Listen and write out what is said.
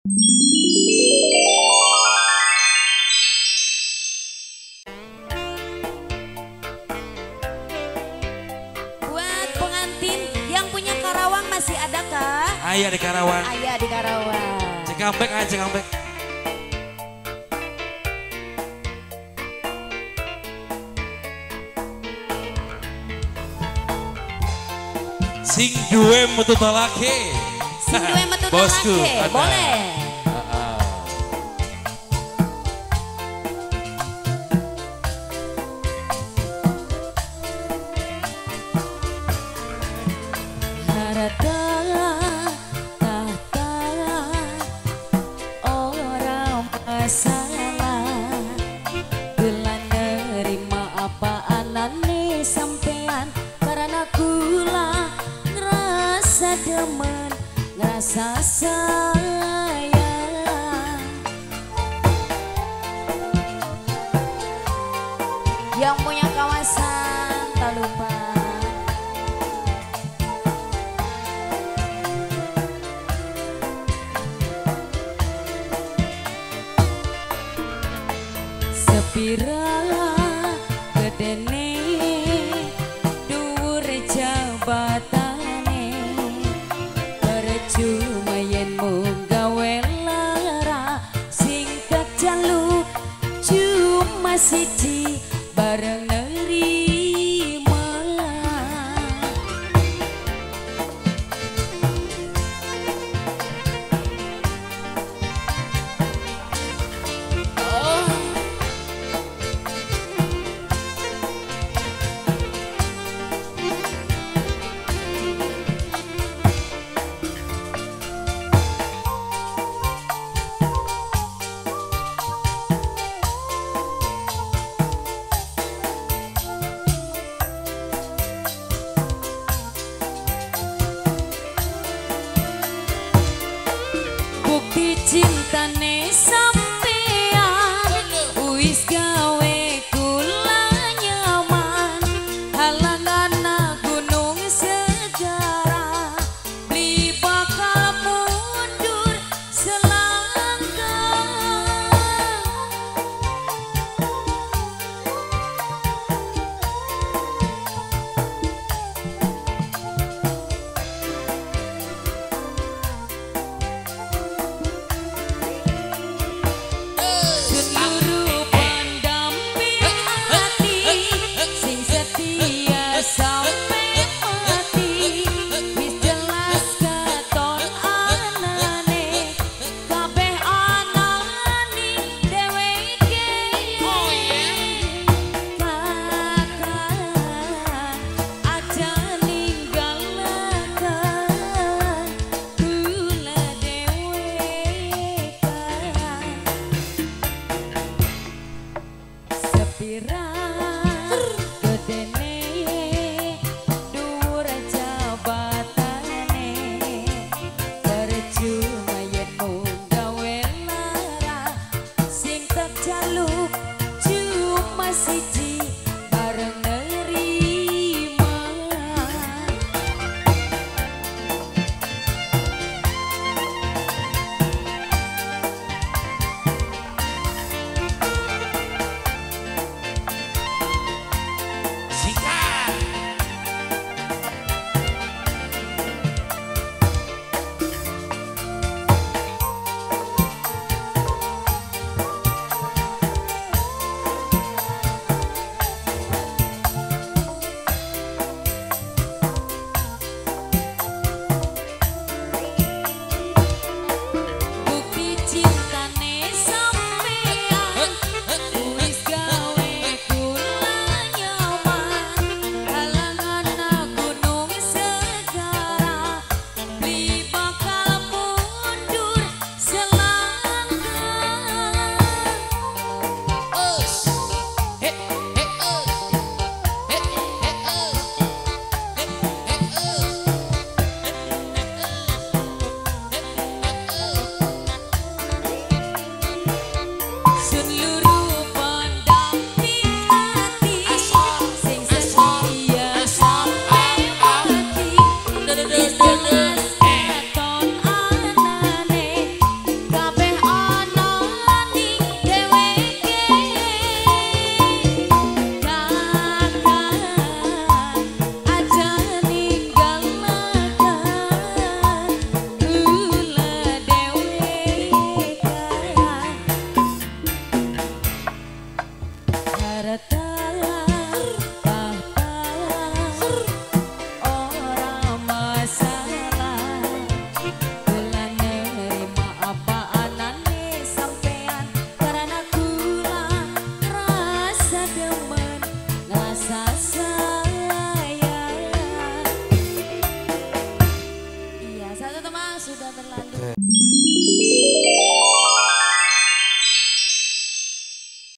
Buat pengantin yang punya Karawang masih ada kah? Ayah di Karawang. Ayah di Karawang. Cikampek, ayo Cikampek. Sing duwe metu talake. Sing duwe metu talake, boleh. Harta tahta ora masalah, kula nerima apa anane sampean karena kula ngerasa demen, ngerasa sayang. Yang punya kawasan tak lupa. Sepira gedene dhuwur jabatane, percuma yen mung gawe lara, sing kejaluk cuma siji bareng nerima. Bukti cintane sampean wis gawe